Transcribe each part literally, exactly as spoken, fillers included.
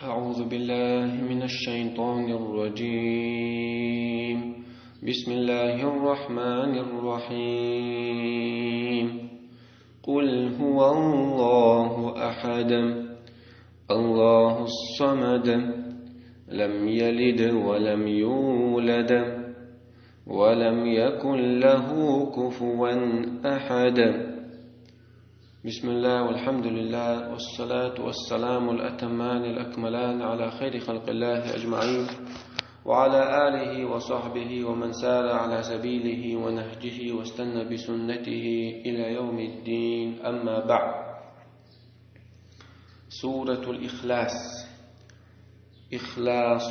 أعوذ بالله من الشيطان الرجيم. بسم الله الرحمن الرحيم. قل هو الله أحد. الله الصمد. لم يلد ولم يولد. ولم يكن له كفوا أحد. بسم الله والحمد لله والصلاة والسلام الأتمان الأكملان على خير خلق الله أجمعين، وعلى آله وصحبه ومن سار على سبيله ونهجه واستنى بسنته إلى يوم الدين، أما بعد. سورة الإخلاص. Ихлас.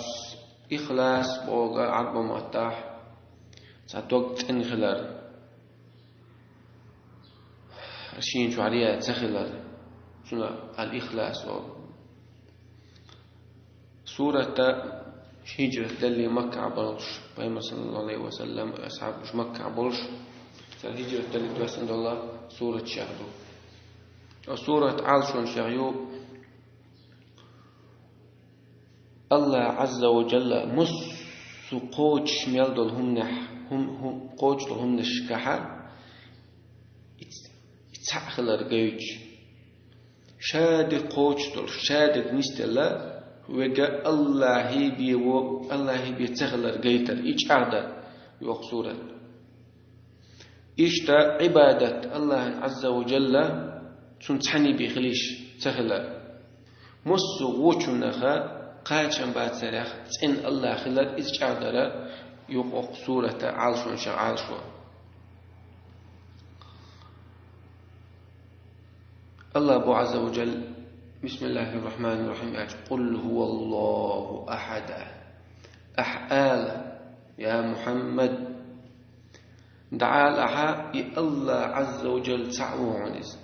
Ихлас бохург Ӏарбий маттахь цхьа дог цӀена хилар. Шен чохь рия ца хилар. Цунах ал-ихлас боху. Сурат хӀижрат даллалц Маккахь болуш, Пайхамар саллаллаху алейхи ва саллам, асхьабаш Маккахь болуш, цара хӀижрат даллалц доьссина долу сурат шех ду. Оцу сурат Ӏалашонаш шех ю. Аллах Азза ва Джалла массо а кхочуш мел долу хӀуманех, хӀум-, хӀум-, кхочуш долу хӀуманашкахьа и ц-, и цхьаъ хилар гойтуш. Ша дерг кхочуш долуш, ша дерг нисделла, вега Аллахьий бен во, Аллахьий бен ца хилар гайтар, и чӀагӀдар, йоху сурат. Иштта Ӏибадат Аллахьан Азза ва Джалла, цунна цхьаьний бен хилийш ца хилар. Массо а вочуннаха кхачам бацарех цӀена Аллах хилар, иза чӀагӀдара юкъа окху сурата Ӏалашонаш шех Ӏалашо. Аллах бу Азза ва Джалла: بسم الله الرحمن الرحيم, аьлча, قل هو الله أحد. Ахьа ала, я Мухьаммад, дӀаала ахьа, и Аллах Азза ва Джалла цхьаъ ву хьуна иза.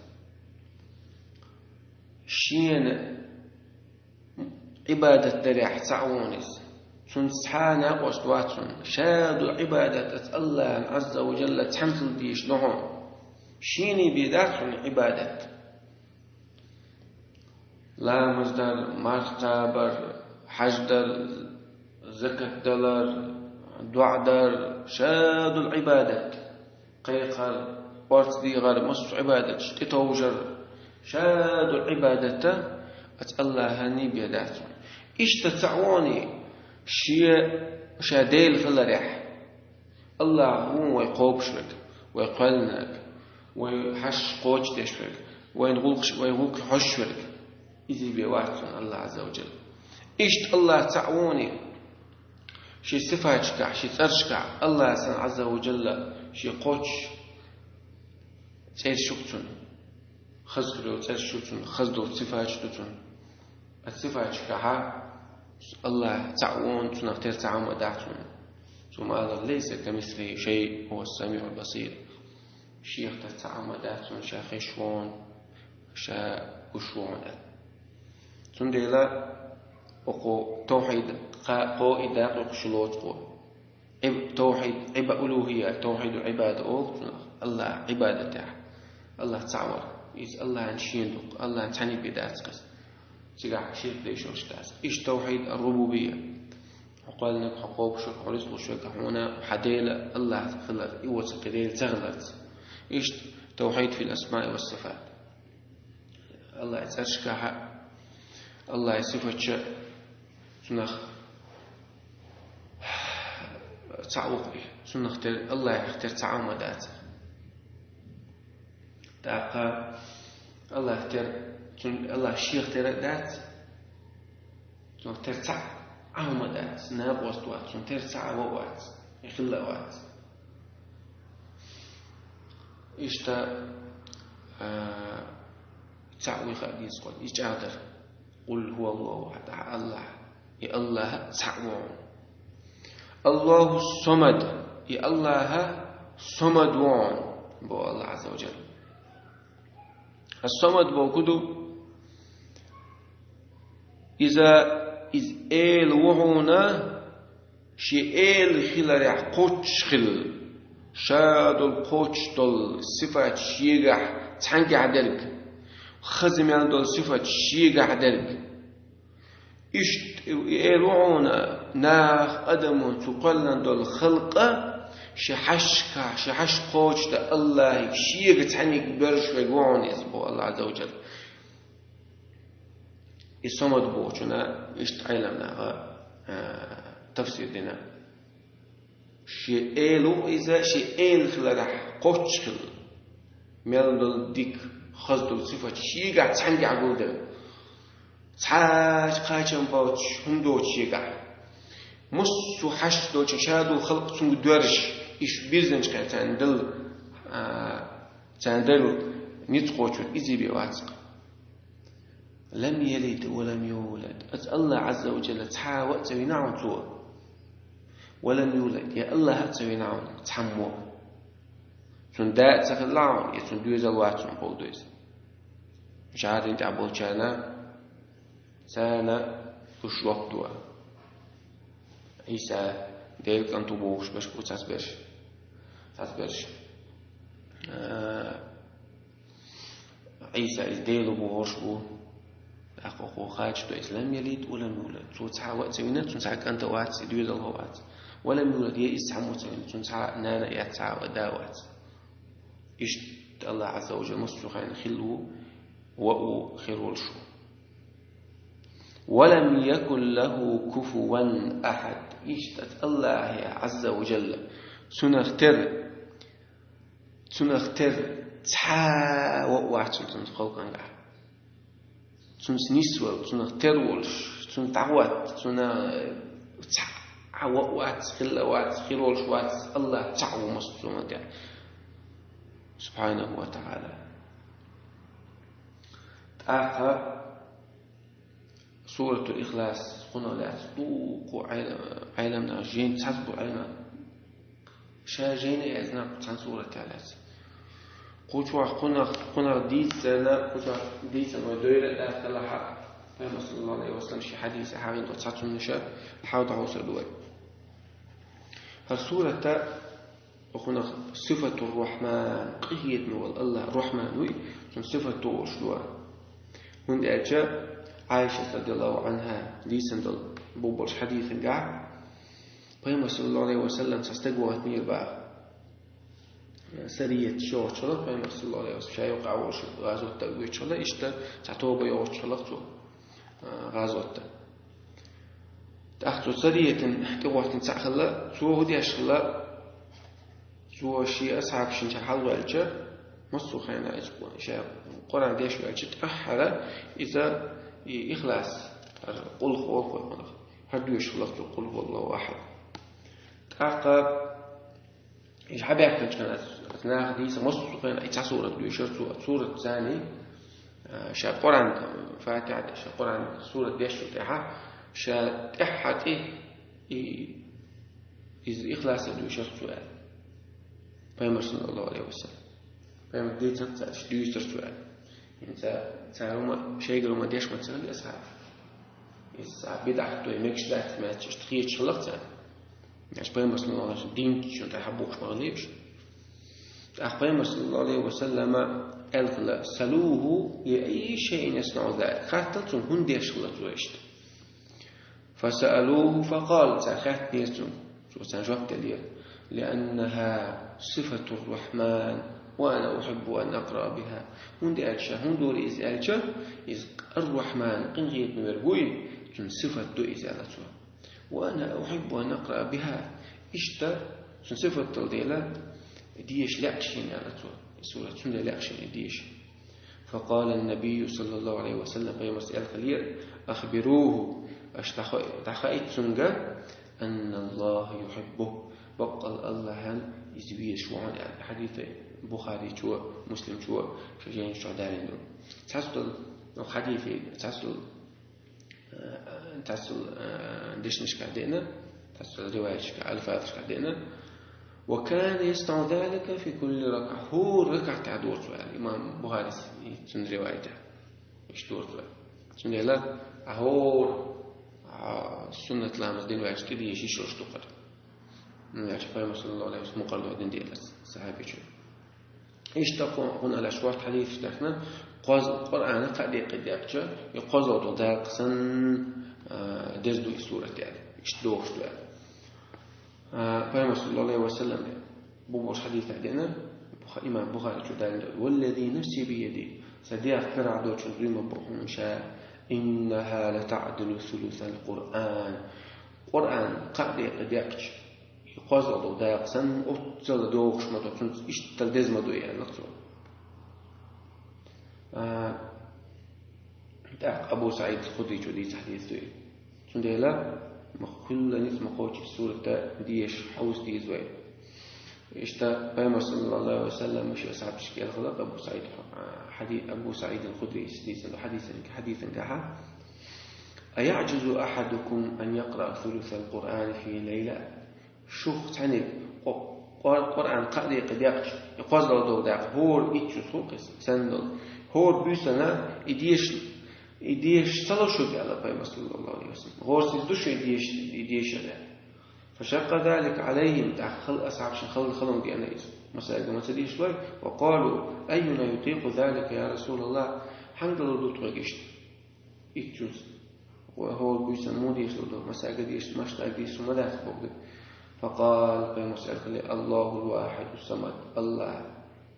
Шена Ӏибадат дарехь цхьаъ ву хьуна иза. Цунца цхьа а накъост вац хьуна. Ша долу Ӏибадат оцу Аллахьан Азза ва Джалла цхьаьна хила дезаш ду хьуна. Шений бен дац хьуна Ӏибадат. Ламаз дар, марха кхабар, хьаж дар, закат далар, доӀа дар, ша долу Ӏибадат. Кхайкхар, орца дехар, массо а Ӏибадаташ, тӀетовжар, ша долу Ӏибадат оцу Аллахьаний бен дац хьуна. Иштта цхьаъ ву хьуна, шен, ша Дела хиларехь. Аллах ву вай кхобуш верг, вай кхоьллинарг, вай хьашт кхочушдеш верг, вайн гӀуллакхаш, вай гӀуллакх хьожуш верг. Иза бен вац хьуна Аллах Азза ва Джалла. Иштта Аллах цхьаъ ву хьуна, шен сифаташкахь, шен цӀерашкахь, Аллах сан Азза ва Джалла шен кхочуш цӀераш ю цунна. Хаза хир йолу цӀераш ю цунна, хаза долу сифаташ ду цунна. Оцу сифаташкахьа Аллах цхьаъ ву хьуна, цунах тера цхьа хӀума дац хьуна. Цо ма аллара: ليس كمثله شيء وهو السميع البصير. Шех тера цхьа хӀума дац хьуна, ша хезаш ву хьуна, ша гуш ву хьуна. Цундела окху тавхьид кха-, кхо и дакъа йоккхуш лоцу кхо. Иб-, тавхьид, Ӏиба-, улухӀия, тавхьидул Ӏибада олу цунах, Аллах Ӏибадатехь, Аллах цхьаъ вар. Иза Аллахьан шен ду, Аллахьан цхьаьний бен дац хеза. Цигахь ширк деш йолуш дац. Иштта тавхьид ар-рубубия. Хьо кхоьллинарг, хьо кхобуш верг, хьо рицкъ луш верг, хьуна хьан Дела Аллах хилар, и воцург кхин Дела ца хиларца. Иштта тавхьид фил асмаи ва сифат. Аллахьан цӀерашкахьа, Аллахьан сифатча цунах цхьаъ ву-кх и. Цунах тера, Аллахьах тера цхьа хӀума дац. ТӀаккха Аллах тера, цун, Аллах шех тера а дац. Цунах тера цхьа а хӀума дац, накъост вац, цунна тера цхьа а вац, и хилла а вац. Иштта, а, цхьаъ вуй хаа деза кхо, и чӀагӀдар. قل هو الله أحد, Аллах. И Аллах цхьаъ ву хьуна. الله الصمد, и Аллах Самад ву хьуна, боху Аллах Азза ва Джалла. Ас-Самад бохург ду, иза, иза Эла ву хьуна, шен Эла хиларехь кхоччуш хилла. Ша долу кхоччуш долу сифат шегахь цхьаьнгахь дерг, хаза мел долу сифат шегахь дерг. Иштта и эр ву хьуна, нах, адамо цу кхоьллина долу халкъа, ши хьашка, ши хьаш кхочушдан Аллахьиг шега цхьаьниг боьрзуш верг ву хьуна иза, боху Аллахь Азза ва Джалла. И самад бохучунна иштта Ӏеламнаха, а, тафсир дина. Шен эла ву иза, шен эла хиларехь кхоччуш хилла. Мел долу дика, хаза долу сифат шегахь цхьаьнгахь гулделла. Цхьаьнакхачам боцуш, хӀума доцуш шегахь. Массо а хьашт долчу ша долу халкъ цуьнга доьрзуш, иштта бирзинчу хенахь царна дала, а, царна дала ницкъ кхочур иза бен вац-кх. «Лам ялид ва лам юлад». Аса Аллахь Азза ва Джалла цхьа а ваъ ца вина хьуна цо. «Ва лам юлад», я Аллахь а ца вина хьуна цхьаммо. Цуьнан да а ца хилла хьуна, я цуьнан доьзал вац хьуна боху иза. ЖӀарин тӀехь болчарна, царна уьш жоп ду. Ӏийса Делан кӀант ву бохуш берш бу цхьаберш. Цхьаберш. А, Ӏийса иза Дела ву бохурш бу. ТӀаккха кхо хадаш ду иза: «Лам ялид ва лам юлад». Цо цхьа а ваъ ца вина, цуьнан цхьа а кӀант а вац, и доьзал а вац. «Ва лам юлад», я иза цхьаммо ца вина, цуьнан цхьа а нана а яц, цхьа а да а вац. Иштта Аллахь Азза ва Джалла массо а хенахь хилла ву, ваъ ву, хир волуш ву. «Ва лам якун лаху куфуван ахад». Иштта Аллахье Азза ва Джалла, цунах тера, цунах тера цхьа а ваъ вац цуьнан халкъангахь. Цуьнца нисвала, цунах тера волуш, цунна дӀахӀотта, цунна цхьа а ваъ вац, хилла вац, хир волуш вац, Аллахь цхьаъ ву массо а хӀуманна тӀехь. Субхьанаху ва тагӀала. ТӀаккха Суратул Ихлас кхунах лаьцна дуккха Ӏелам-, Ӏеламнаха жайна цхьацца бу Ӏеламнаха. Ша жайна а яздина кху цхьана суратах лаьцна. Кху чохь кхунах, кхунах дийцина, кху чохь дийцина вай дойра а дац делахь а, Пайхамар саллаллаху Ӏалайхи ва саллам шен хьадисехь хьахийна долу цхьа цунна ша хьал дӀахьовсур ду вай. ХӀара сурат а Кхунах сифатур-Рахьман, къинхетаме волу Аллахь Рахьман вуй, цуьнан сифат тохуш ду. ХӀунда аьлча Ӏайшас, радияллаху Ӏанха, дийцина долу бу болуш хьадисангахь, Пайхамар саллаллаху Ӏалайхи ва саллам цхьа стаг вахийтинера баха. Сарият шо йогӀучу хьала, Пайхамар саллаллаху Ӏалайхи ва саллам ша юкъа а волуш гӀазотта а воьдучу хьала, иштта цхьа тоба йогӀучу хьала цо, а, гӀазотта. ТӀаккха цо сариятан тӀе гӀоттина цхьаъ хилла, цо хӀун деш хилла, цо шен асхьабашна чохь хьалаваьлча, массо а хенахь иза ша Къуръан деш ваьлча, тӀаьххьара иза и Ихлас, хӀара къулху олу кхунах, хӀара доьшуш хилла цо, къулху валлаху ахьад. ТӀаккха иза хьабаьхкинчу хенахь, аса наха дийца массо а хенахь и цхьа сурат доьшура цо, сурат царний, а, ша Къуръан, Фатихьа, ша Къуръан сурат дешчул тӀаьхьа, ша тӀаьххьа тӀе и, иза Ихласа доьшура цо аьлла. Пайхамар саллаллаху Ӏалайхи ва саллам. Пайхамар дийцар цаьрца, дуьйцура цо аьлла. ХӀинца цара хӀума, шайгара хӀума деш ма ца хилла асхьабаш. Иза цхьа бидӀат ду, мегаш дац, мегаш дац, иштта хеташ хилла царна. Иштта Пайхамар саллаллаху Ӏалайхи ва саллам динчун тӀехь бохуш ма хиллий уьш. ТӀаккха Пайхамар саллаллаху Ӏалайхи ва саллама аьлла хилла: «Салуху ли айи шайин яснаӀу залик». Хаттал цунна, хӀунда деш хилла цо иштта. «Фасаалуху факъала», цара хаьттинера цунна. Цо царна жоп деллера: «Лианнаха сифатур-Рахьман, ва ана ухьиббу ан акъраъа биха». ХӀунда аьлча, хӀунда вара иза аьлча, иза Ар-Рахьман, къинхетаме верг вуй, цуьнан сифат ду иза, аьлла цо. «Ва ана ухьиббу ан акъраъа биха». Иштта, цуьнан сифат долу дела, деша лаьа шена, аьлла цо. И сурат цуьнан лаьа шена деша. Факъала ан-набийю саллаллаху Ӏалайхи ва саллам, Пайхамарс аьлла хиллера: «Ахбируху», аша дӀахо-, дӀахаийта цуьнга, «анналлаха юхьиббуху», баккъал Аллахьан иза везаш ву хьуна аьлла. Хьадис Бухаричо, Муслимчо шайн жайнаш чохь далийна ду. Цхьацдолу хьадисий, цхьацдолу, э, цхьацдолу, э, дешнашкахь деана, цхьацдолу риваяташкахь, алфазашкахь деана: «Ва кана яснаӀу залика фи кулли ракаӀа». ХӀора ракаӀатехь дора цо аьлла, имам Бухарис, цуьнан риваятехь. Иштта дора цо аьлла. Цундела, а, хӀора, а, суннат ламаз дина ваьлча тӀедеша йиш йолуш ду кхара. Ну, аьлча Пайхамар саллаллаху Ӏалайхи ва саллам мукъарло дина дела сахьабичун. Иштта кху-, кхунах лаьцна ворхӀ хьадисаш даьхна, кхоз-, Къуръана кхаа декъе даьккхича, и кхозлагӀа долу дакъа санна, а, деза ду и сурат аьлла, иштта дохуш ду аьлла. А, Пайхамар саллаллаху алейхи ва саллам бу-, бу хьадисехь деана, Буха-, имам Бухари чу даьлла: «والذي نفسي بيده», сан дегӀ карахь долчун дуй ма бу хьуна ша, «إنها لتعدل ثلث القرآن». Къуръан кхаа декъе декъча, и кхозлагӀа дакъа санна, оццул дохуш ма ду, цунца иштта деза ма ду, аьлла цо. А, тӀаккха Абу СаӀид Худрийчо дийца хьадис ду и. Цундела ма хуьлланица ма кхочу сурата деша хьовса деза вай. Иштта Пайхамар саллаллаху алейхи ва саллам шен асхьабашка аьлла хилла Абу СаӀид, а, хьади-, Абу СаӀид аль-Худрийс дийцина хьадисан, хьадисангахьа: «أيعجز أحدكم أن يقرأ ثلث القرآن في ليلة؟» Шух цхьаннега къо-, къо-, Къуръан кхаа декъе декъча, и кхозлагӀа долу дакъа, хӀора итт жуз хӀу кхеза, санна долу. ХӀора буьйсанна и деша, и деша ца ло шуьга, аьлла Пайхамар саллаллаху алейхи ва саллам. ГӀорасиз ду шуна и деша, и дешар, аьлла. فشق ذلك عليهم, тӀаккха хала асхьабашна хала, хала ма деана иза. Масала, ма ца дешалой, وقالوا: «أينا يطيق ذلك يا رسول الله؟» Хьанга далур ду тхоьга иштта? Итт жуз. Ва хӀора буьйсанна муха дешалур ду, масала, деша, массаьрга деша ма дац бохург. فقال, Пайхамарс аьлла хилла: «الله الواحد الصمد», АллахӀ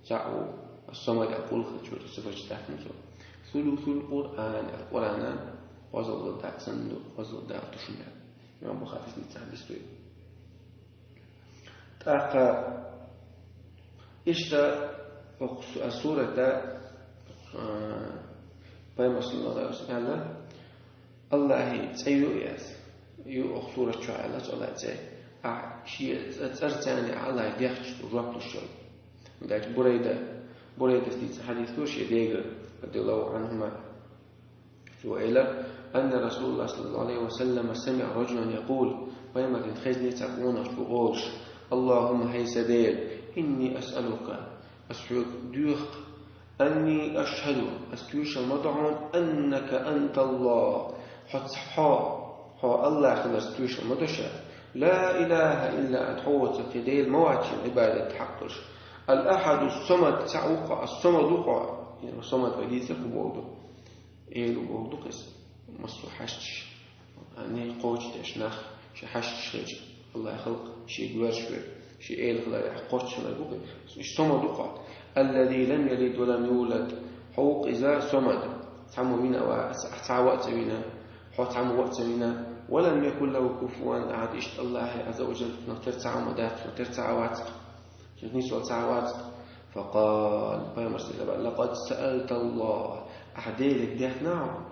цхьаъ ву, ас-Самад аьлла гӀуллакх хилча, сифат дац цуьнан. «ثلث القرآن», Къуръан кхозлагӀа дакъа санна ду, кхозлагӀа дакъа ду шуна. Имам Бухарис дийцина хьадис ду и. ТӀаккха иштта хӀокху су-, а, сурата, а, Пайхамар саллаллаху алейхи ва саллам аьлла: «АллахӀан цӀе ю яц, ю хӀокху сурат чохь», аьлла, цу АллахӀан цӀе. Ахь шен цӀ-, цӀарца цхьаьна АллахӀе дехча жоп луш йолу. Дальше Бурайда, Бурайдас дийцина хьадис ду шен дегара, радияллаху анхума. Цо элира: «أن رسول الله صلى الله عليه وسلم سمع رجلا يقول», Пайхамарна хезна цхьа къонах чу олуш: «اللهم, хӀай сан Дела, إني أسألك, ас хьоьга доьху, أني أشهد, ас тоьшалла ма до хьуна, أنك أنت الله, хьо ца-, хьо, хьо АллахӀ хиларца тоьшалла ма до ша, لا إله إلا أنت, хьо воцург кхин Дела ма вац шен Ӏибадат хьакъ долуш, الأحد الصمد, цхьаъ ву хьо, ас-Самад ву хьо», яъни Самад вай дийцар кху бохург ду. Элу бохург ду-кх иза. Массо а хьашташ, а, некъ кхочушдеш нах, шен хьашташ хилча, АллахӀан халкъ, шен гӀоьрташ верг, шен эла хиларехь кхоччуш хилар бу-кх иза. Уьш Самад ву хьо. الذي لم يلد ولم يولد. Хьо ву-кх иза Самад. Цхьаммо вина а вац, ахь цхьа а ца вина, хьо цхьаммо а ца вина. ولم يكن له كفوا أحد. Иштта АллахӀе, Ӏазза ва Жалла, цунах тера цхьа а ма дац, цунах тера цхьа а вац-кх. Цунах нисвала цхьа а вац-кх. فقال, Пайхамарс элира: «لقد سألت الله, ахь Деле даьхна хьо,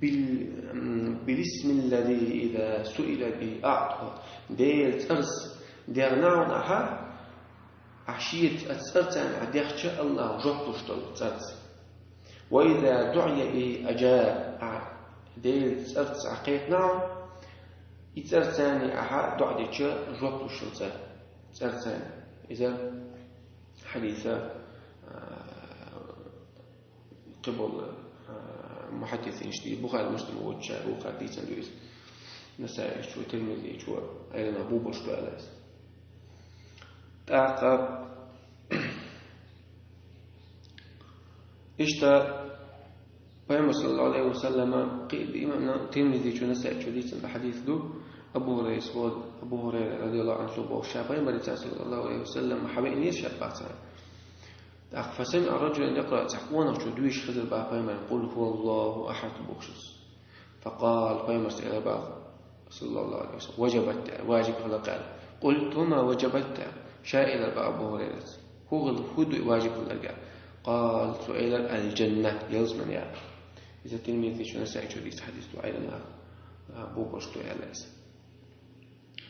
بال-, м, بالاسم الذي إذا سئل به أعطى, Делан цӀарца даьхна хьо ахь, ахь шеца, ас цӀарца цхьаьна ахь дехча, АллахӀа жоп луш долу цӀарца. وإذا دعي به أجاب, ахь Делан цӀарца ахь кхетна хьо, и цӀарца цхьаьна ахь доӀа дича, жоп луш йолу цӀа-, цӀарца цхьаьна». Иза хьадиса, а, кхиболу, а, мухьаддисин иштта, Бухари, Муслим воцучара вукхара дийцина ду иза. Насаичо, Тирмизичо, Ӏелам наха бубарш ду аьлла иза. ТӀаккха иштта Пайхамар саллаллаху алейхи ва саллама, кхи-, имам Тирмизичо, Насаичо дийцина хьадис ду, Абу Хурайрас боху, Абу Хурайра радияллаху анху боху, ша Пайхамарца саллаллаху алейхи ва саллам хьавеънера ша бац. ТӀаккха: «فسمع رجلا يقرأ», цхьа къонахчо доьшуш хезира боху Пайхамарна: «قل هو الله أحد» бохуш. فقال, Пайхамарс элира боху, саллаллаху алейхи ва саллам: «وجبت», важиб хилла-кх аьлла. «قلت: ما وجبت؟» Ша элира боху Абу Хурайрас: «ХӀун хилла, хӀун ду и важиб хилларг?» قال, цо элира: «الجنة», ялсамани аьлла. Иза Тирмизичо, Насаичо дийцина хьадис ду, Ӏелам наха, а, бубарш ду аьлла иза.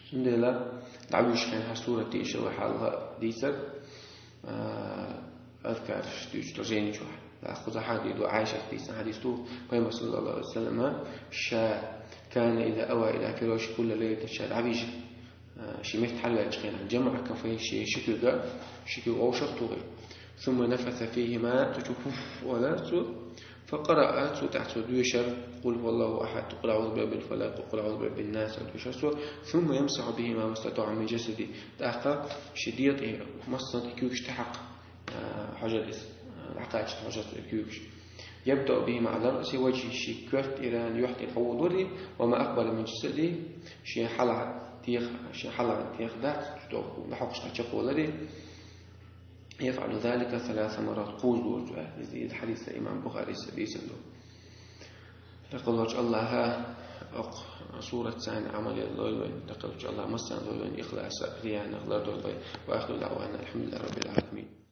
Цундела дӀавуьжучу хенахь сурат дийшар вай хьалха дийцар, а, азкараш дуьйцучу жайни чохь. ТӀаккха кхузахь хьадис ду, Ӏайшас дийцина хьадис ду, Пайхамар саллаллаху алейхи ва саллама ша: «كان إذا أوى إلى فراشه كل ليلة», ша дӀавижа, а, шен метта хьалваьллачу хенахь, «جمع كفيه», шен ши куьйга, ши куьйга вовшах тухий. «ثم نفث فيهما», цу чу «пуф» олура цо. «فقرأ», цул тӀаьхьа цо доьшура: «قل هو الله أحد», «قل أعوذ برب الفلق», «قل أعوذ برب الناس», цо доьшура цо. «ثم يمسح بهما ما استطاع من جسده». ТӀаккха шен дегӀа тӀе массанхьа и куьйгаш тӀе хьакха, а, хьожура иза, а, дӀакхачийта хьожура цо и куьйгаш. يبدأ به مع لمس وجهه, ший коьрта тӀера юхь тӀера хьаволалури, وما أقبل من جسده, ший хьалха теха, ший хьалха теха дац, цу тӀа дӀахьокхаш чакхвалари. يفعل ذلك ثلاث مرات, кхузза лору цо. Иза, иза хьадис имам Бухарис дийцина ду. Тахкалоч Аллаха, оаха сурат цайна Ӏамал ян лойла вайна, тахкалоч Аллаха массанна лойла вайна ихлас, риянах лардойла вай. وآخر دعوانا أن الحمد لله رب العالمين.